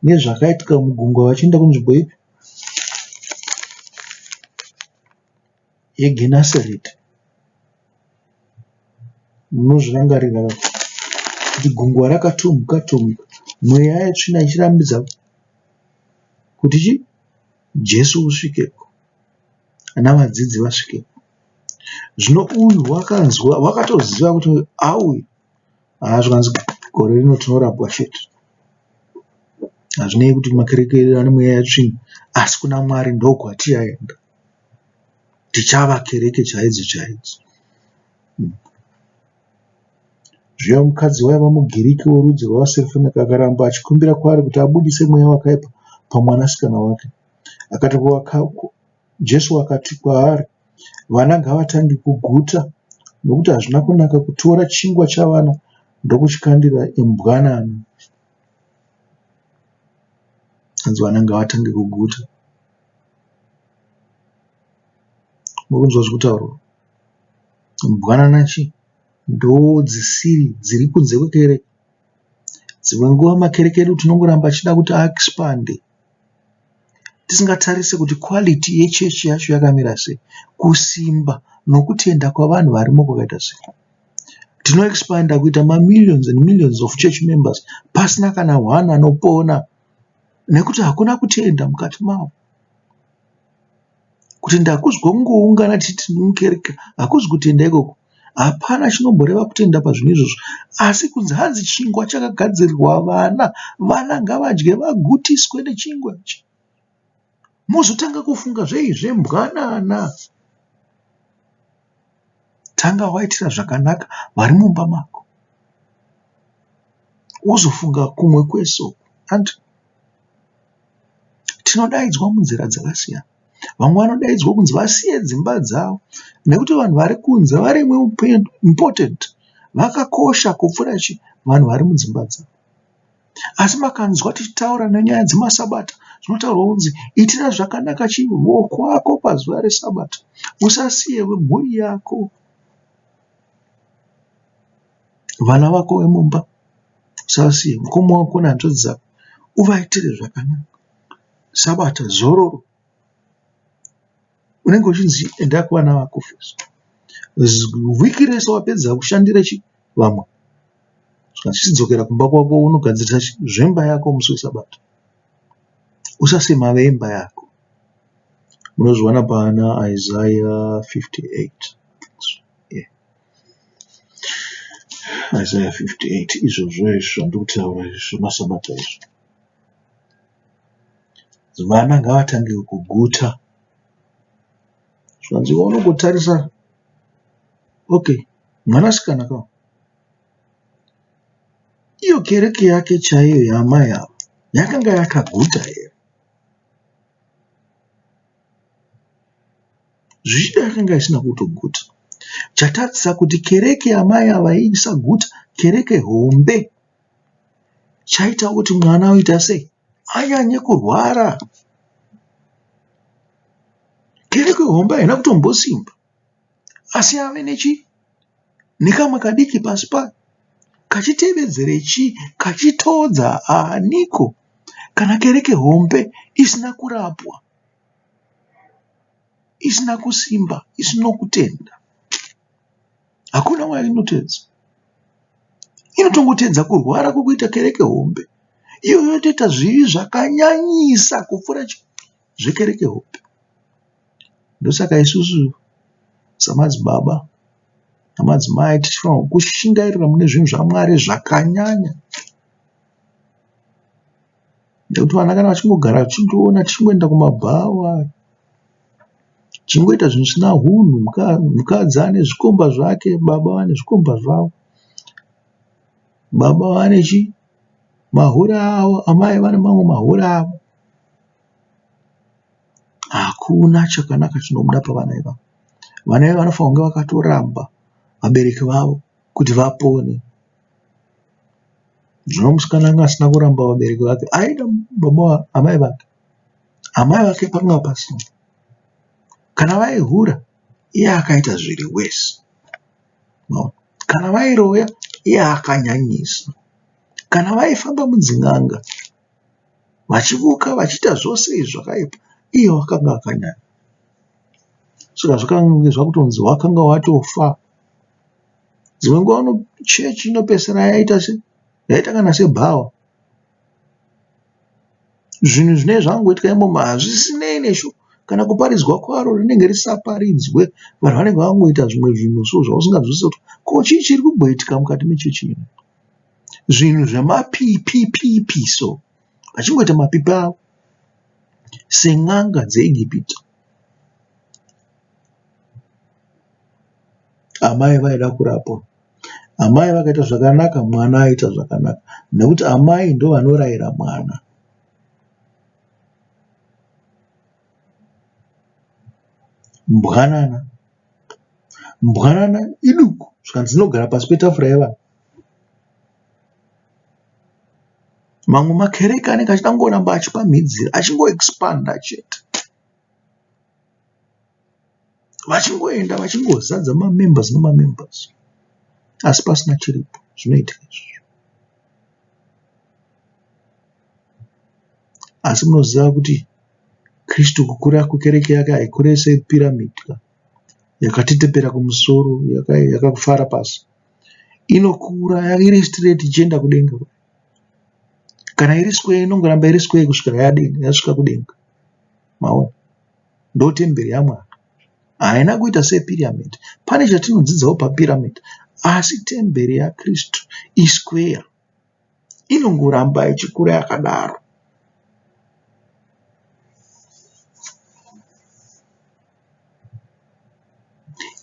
Speaker 1: nezvakaitika mugungwa vachienda kunzvimbo ipi? YeGenesareti. Munozvirangarira kuti gungwa rakatumbuka tumbuka mweya yetsvina ichirambidza kuti chii? Jesu usvikeko navadzidzi vasvikeko. Zvino uyu wakanzwa wakatoziva kuti auya haa zvikanzi gore rino tinorapwa chete. Hazvinei kuti makereke edu ane mweya yetsvina asi kuna Mwari ndokwatichaenda. Tichava kereke chaidzo chaidzo. Zvino mukadzi waiva muGiriki worudzi rwavaSirofenike akaramba achikumbira kwaari kuti abudise mweya wakaipa pamwanasikana wake. Akati Jesu akati kwaari, Vana ngavatange kuguta, nokuti hazvina kunaka kutora chingwa chavana ndokuchikandira imbwanana. Hanzi vana ngavatange kuguta. Muri kunzwa zviri kutaurwa? Mbwanana chii? Ndodzisiri dziri kunze kwekereke. Dzimwe nguva makereke edu tinongoramba tichida kuti aexpande tisingatarise kuti quality yechechi yacho yakamira sei, kusimba nokutenda kwavanhu varimo kwakaita sei. Tinoexpander kuita mamillions and millions of church members pasina kana one anopona nekuti hakuna kutenda mukati mavo. Kutenda hakuzi kwekungoungana tichiti tiri mukereke, hakuzi kutenda ikoko. Hapana chinomboreva kutenda pazvinhu izvozvo asi kunzi hanzi chingwa chakagadzirirwa vana, vana ngavadye vagutiswe nechingwa ichi. Mozotanga kufunga zvei zvembwanana. Tanga waitira zvakanaka vari mumba mako wozofunga kumwe kwese uku hanti. Tinodaidzwa munzira dzakasiyana. Vamwe vanodaidzwa kunzi vasiye dzimba dzavo nekuti vanhu vari kunze vari important vakakosha kupfuura chii vanhu vari mudzimba dzavo. Asi makanzwa tichitaura nenyaya dzemasabata zvinotaurwa kunzi itira zvakanaka vokwako pazuva resabata usasiye vemhuri yako vana vako vemumba usavasiye mukoma wako nehanzvadzi dzako uvaitire zvakanaka. Sabata zororo unenge uchinzi enda kuvana vako first. Vhiki rese wapedza kushandira chi vamwe chidzokera kumba kwako unogadzirisa zvemba yako musi wesabata. Usasema vemba yako. Munozviwana pana Isaiah 58. Yeah. Isaiah 58 izvozvo izvo zvandiri kutaura izvi zvemasabata izvi. Vana ngavatange kuguta. Zvikanzi iwe unongotarisa okay mwanasikana ka iyo kereke yake chaiyo yaamai ava yakanga yakaguta here? Zvichida yakanga isina kutoguta. Chatadzisa kuti kereke yamai ava isaguta, kereke hombe, chaita kuti mwana oita sei? Anyanye kurwara. Kereke hombe haina kutombosimba asi yave nechi nekamwe kadiki pasi payo kachitevedzere chii kachitodza aniko kana kereke hombe isina kurapwa isina kusimba isina kutenda. Hakuna wainoteedza. Inotongoteedza kurwara kwokuita kereke hombe. Iyo yotoita zvivi zvakanyanyisa kupfuura zvekereke hombe. Ndosaka isusu samadzibaba namadzimai tichifanirwa kushingairira mune zvinhu zvaMwari zvakanyanya. Nekuti vana kana vachingogara vachindiona tichingoenda kumabhawa, tichingoita zvinhu zvisina hunhu, mukadzi ane zvikomba zvake, baba vane zvikomba zvavo, baba vane chii mahure avo, amai vane mamwe mahure avo. Hakuna chakanaka chinobuda pavana ivava. Vana ivava vanofanira kunge vakatoramba vabereki vavo kuti vapone. Zvino musikana anga asina kuramba vabereki vake aida baba amai vake. Amai vake panga pasina. Kana vaihura iye akaita zviri worse. Kana vairoya iye akanyanyisa. Kana vaifamba mudzin'anga vachivuka vachiita zvose izvi zvakaipa iye wakanga akanyanya. Saka zvakange zvakutonzi wakanga watofa. Dzimwe nguva chechi inopedzisira yaita se yaita kana sebhawa. Zvinhu zvinenge zvakungoitika imomo hazvisinei nesu kana kuparidzwa kwaro rinenge risaparidzwe. Vanhu vanenge vakungoita zvimwe zvinhu so zvausinganzwisisi kuti ko chii chiri kumboitika mukati mechechi ino. Zvinhu zvemapipipipi so vachingoita mapipi avo sen'anga dzeEgipita. Amai vaida kurapwa. Amai vakaita zvakanaka mwana aita zvakanaka nekuti amai ndovanoraira mwana. Mbwanana. Mbwanana iduku zvikanzi dzinogara pasi petafura yevana. Mamwe makereke anenge achida kungoramba achipamhidzira achingoexpander chete. Vachingoenda vachingozadza mamembers nemamembers asi pasina chiripo zvinoitika izvozvo. Asi munoziva kuti Kristu kukura kwekereke yake haikure sepiramidhi ka yakatetepera kumusoro yakafara pasi. Inokura iri straight ichienda kudenga. Kana iri square inongoramba iri square kusvikira yasvika kudenga. Maona? Ndotemberi yaMwari. Haina kuita sepiramidhi. Pane chatinodzidzawo papiramidhi. Asi temberi yaKristu isquare. Inongoramba ichikura yakadaro.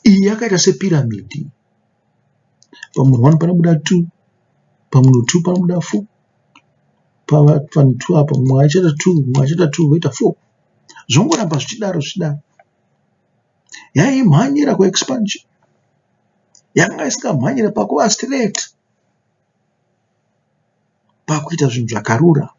Speaker 1: Iyi yakaita sepiramidhi. Pamunhu 1 panobuda 2, pamunhu 2 panobuda 4, pavanhu 2 apa mumwe achaita 2, mumwe achaita 2 voita 4. Zvongoramba zvichidaro zvichidaro. Yaimhanyira kuexpansion. Yanga isingamhanyire pakuva straight. Pakuita zvinhu zvakarura.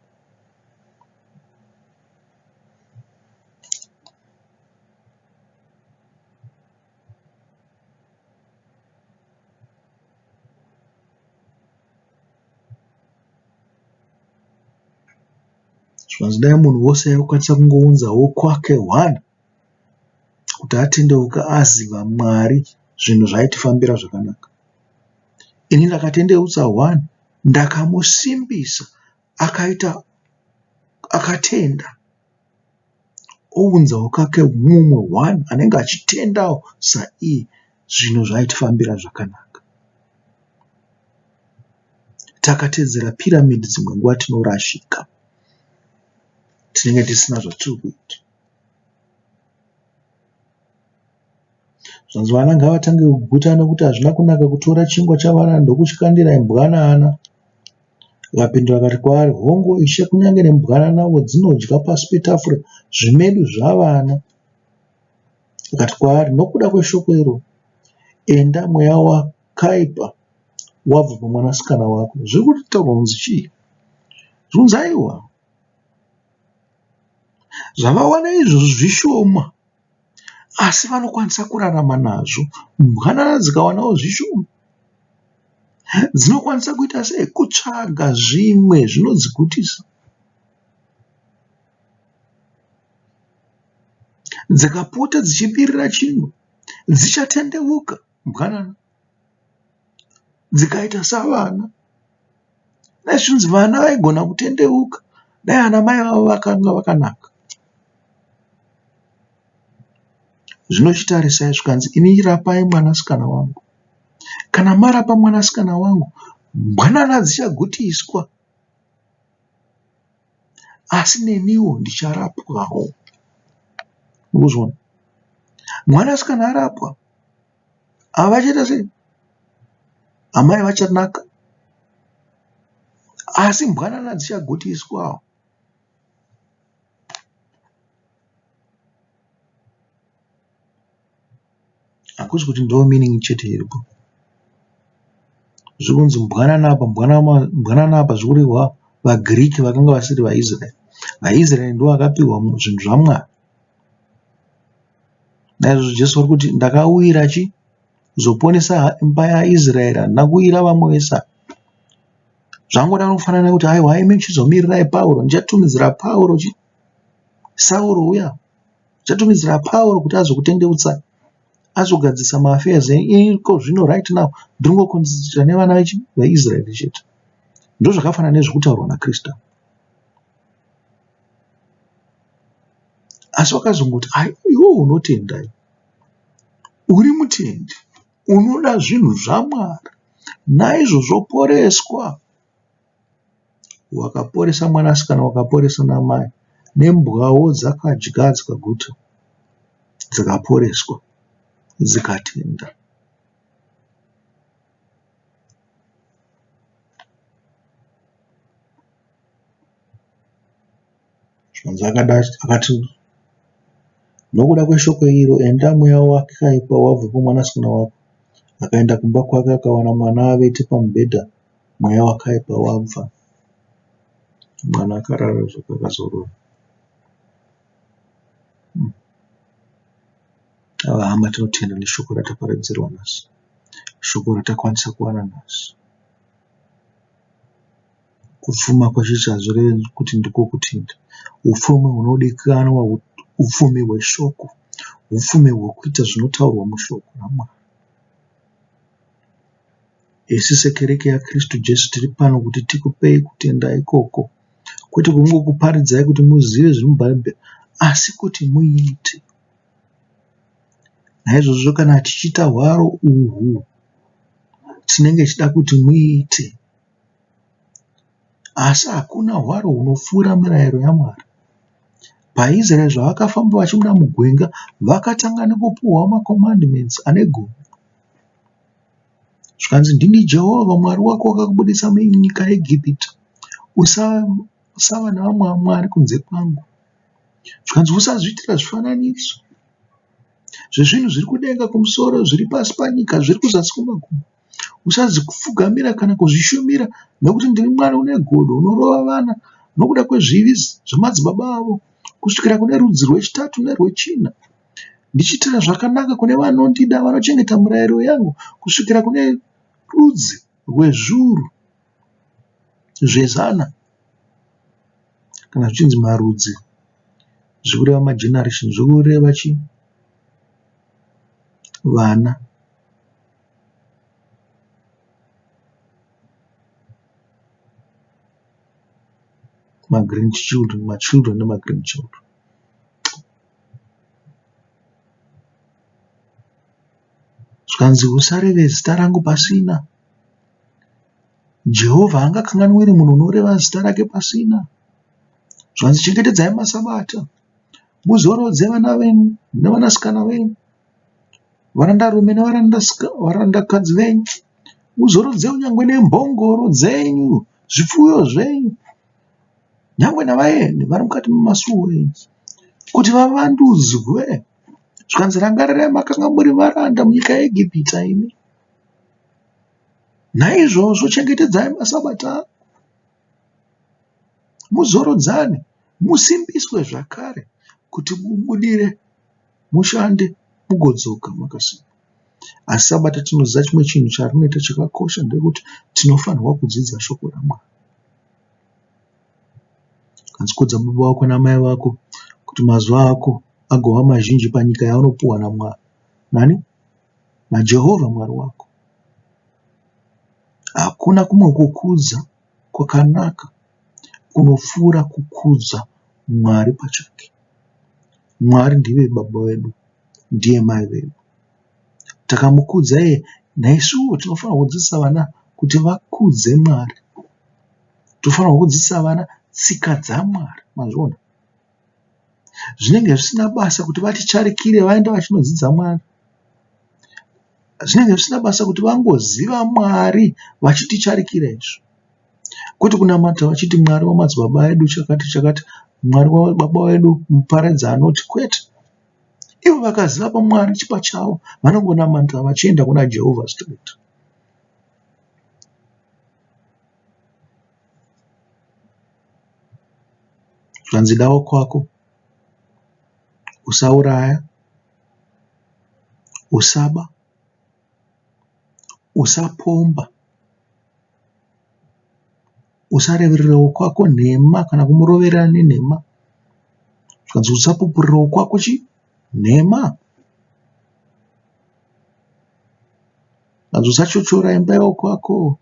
Speaker 1: Zvikanzi dai munhu wose aikwanisa kungounzawo kwake one kuti atendeuke aziva Mwari zvinhu zvaitifambira zvakanaka. Ini ndakatendeutsa one ndakamusimbisa akaita akatenda ounzawo kake mumwe one anenge achitendawo saiye zvinhu zvaitifambira zvakanaka. Takatedzera piramidhi dzimwe nguva tinorashika tinenge tisina zvatiri kuita. Zvanzi vana ngavatange kuguta nekuti hazvina kunaka kutora chingwa chavana ndokuchikandira imbwanana. Akapindura akati kwaari, Hongu Ishe, kunyange nembwananawo dzinodya pasi petafura zvimedu zvavana. Akati kwaari, Nokuda kweshoko iro, enda, mweya wakaipa wabva pamwanasikana wako. Zviri kutaurwa kunzi chii? Zviri kunzi aiwa, zvavawana izvozvo zvishoma asi vanokwanisa kurarama nazvo. Mbwanana dzikawanawo zvishoma dzinokwanisa kuita sei? Kutsvaga zvimwe zvinodzigutisa. Dzikapota dzichibirira chingwa dzichatendeuka mbwanana. dzikaita savana. Dai zvinzi vana vaigona kutendeuka dai ana mai vavo vakanga vakanaka. Zvino chitarisai zvikanzi imi rapai mwanasikana wangu. Kana marapa mwanasikana wangu mbwanana dzichagutiswa asi neniwo ndicharapwawo. Mukuzviona? Mwanasikana arapwa havachaita sei? Amai vachanaka asi mbwanana dzichagutiswawo. Hakusi kuti ndo meaning chete iripo. Zviri kunzi mbwanana apa mbwanana apa zviri kurehwa vaGiriki vakanga vasiri vaIsraeri. VaIsraeri ndivo vakapihwa zvinhu zvaMwari. Naizvozvo Jesu ari kuti ndakauyira chi kuzoponesa imba yaIsraeri handina kuuyira vamwe vese ava. Zvangoda kufanana nekuti aiwa imi chizomirirai Pauro ndichatumidzira Pauro chi Sauro uya ndichatumidzira Pauro kuti azokutendeutsai azogadzirisa maaffairs enyu iko zvino right now ndiri kungokonzeresa nevana veIsraeri chete. Ndozvakafanana nezviri kutaurwa naKristu. Asi wakazongoti ai iwe unotenda iwe uri mutendi unoda zvinhu zvaMwari naizvozvo poreswa. Wakaporesa mwanasikana wakaporesa namai nembwawo dzakadya dzikaguta dzikaporeswa dzikatenda. Zvanzi akati nokuda kweshoko iro enda mweya wakaipa wabva pamwanasikana wako. Akaenda kumba kwake akawana mwana avete pamubhedha mweya wakaipa wabva. Mwana akarara akazorora. Ava hama tinotenda neshoko rataparidzirwa nhasi. Shoko ratakwanisa kuwana nhasi. Kupfuma kwachechi hazvirevi kuti ndiko kutenda. Upfumi hunodikanwa upfumi hweshoko. Upfumi hwekuita zvinotaurwa mushoko raMwari. Isu sekereke yaKristu Jesu tiri pano kuti tikupei kutenda ikoko. Kwete kungokuparidzai kuti muzive zviri muBhaibheri asi kuti muite. Naizvozvo kana tichiita hwaro uhu tinenge tichida kuti muite. Asi hakuna hwaro hunopfuura mirayiro yaMwari. PaIsraeri zvavakafamba vachibuda mugwenga vakatanga nekupuhwa makomandimendzi ane gumi. Zvikanzi ndini Jehovha Mwari wako wakakubudisa munyika yeEgipita. Usava nevamwe vamwari kunze kwangu. Zvikanzi usazviitira zvifananidzo zvezvinhu zviri kudenga kumusoro, zviri pasi panyika, zviri kuzasi kwemakumbo. Usazvipfugamira kana kuzvishumira nekuti ndiri Mwari une godo unorova vana nokuda kwezvivi zvemadzibaba avo kusvikira kune rudzi rwechitatu nerwechina. Ndichiitira zvakanaka kune vanondida vanochengeta mirayiro yangu kusvikira kune rudzi rwezviuru zvezana kana zvichinzi marudzi zvikureva mageneration zvikureva chii vana. Magrandchildren, machildren nemagrandchildren. Zvikanzi usareve zita rangu pasina. Jehovha haangakanganwiri munhu unoreva zita rake pasina. Zvikanzi chengetedzai masabata, muzorodze vana venyu nevanasikana venyu. Varandarume nevarandakadzi venyu, muzorodze kunyange nembongoro dzenyu, zvipfuyo zvenyu, nyangwe navaeni vari mukati memasuo enyu, kuti vavandudzwe. Zvikanzi rangarirai makanga muri varanda munyika yeEgipita imi. Naizvozvo chengetedzai masabata angu, muzorodzane, musimbiswe zvakare kuti mubudire mushande mugodzoka makasimba. Asi Sabata tinoziva chimwe chinhu charinoita chakakosha ndekuti tinofanirwa kudzidza shoko raMwari. Hanzi kudza baba vako namai vako kuti mazuva ako agova mazhinji panyika yaunopuhwa naMwari. Nani? NaJehovha Mwari wako. Hakuna kumwe kukudza kwakanaka kunopfuura kukudza Mwari pachake. Mwari ndiye baba vedu, ndiye mai vedu. Takamukudza iye, naisuwo tinofanirwa kudzidzisa vana kuti vakudze Mwari. Tofanirwa kudzidzisa vana tsika dzaMwari, mazviona? Zvinenge zvisina basa kuti vaticharikire vaende vachinodzidza Mwari. Zvinenge zvisina basa kuti vangoziva Mwari vachiticharikira isu. Kwete kunamata vachiti Mwari wamadzibaba edu chakati chakati, Mwari wababa vedu muparidzi anoti, kwete. Ivo vakaziva paMwari pachavo vanongonamata vachienda kuna Jehovha straight. Zvanzi dawo kwako, usauraya, usaba, usapomba, usareverera wokwako nhema kana kumuroverera nenhema. Zvikanzi usapupurira wokwako chii? Nhema. Zvikanzi usachochora imba yowokwako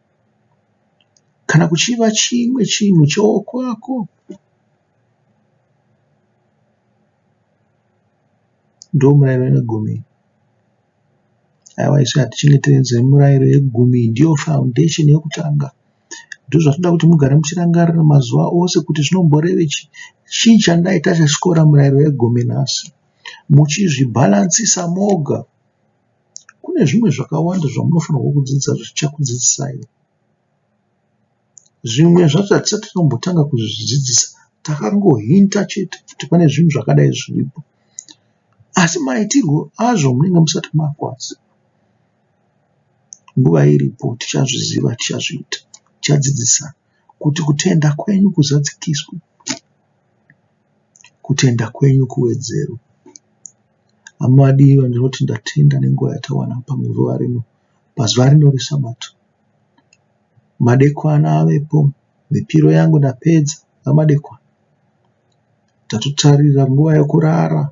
Speaker 1: kana kuchiva chimwe chinhu chowokwako. Ndomurayiro inegumi. Aiwa isu hatichengetedze murayiro yegumi ndiyo foundation yekutanga. Ndozvatinoda kuti mugare muchirangarira mazuva ose kuti zvinomboreve chii. Chii chandaita chatyora murayiro yegumi nhasi? Muchizvibhalansisa moga. Kune zvimwe zvakawanda zvamunofanirwa kudzidza zvichakudzidzisai. Zvimwe zvacho hatisati tombotanga kuzvidzidzisa takangohinta chete kuti pane zvinhu zvakadai zviripo. Asi maitirwo azvo munenge musati makuaziva. Nguva iripo tichazviziva tichazviita tichadzidzisana kuti kutenda kwenyu kuzadzikiswe. Kutenda kwenyu kuwedzerwe. Hama vadiwa ndinoti ndatenda nenguva yatawana pazuva rino, pazuva rino reSabata. Madekwana avepo, mipiro yangu ndapedza yamadekwana. Tatotarira nguva yokurara.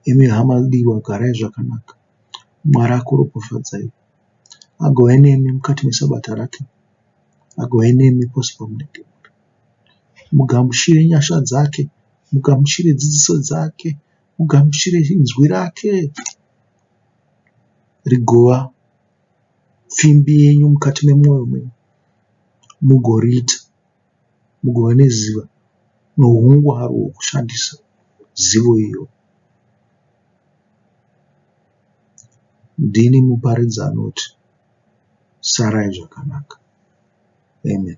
Speaker 1: Imi hama diwa garai zvakanaka. Mwari akuropafadzai. Agove nemi mukati mesabata rake. Agove nemi pose pamunenge muri. Mugamuchire nyasha dzake, mugamuchire dzidziso dzake, mugamuchire inzwi rake rigova pfimbi yenyu mukati memwoyo menyu mugoriita mugova neziva nohungwaru hwokushandisa zivo iyoyo. Ndini muparidzi anoti sarai zvakanaka. Amen.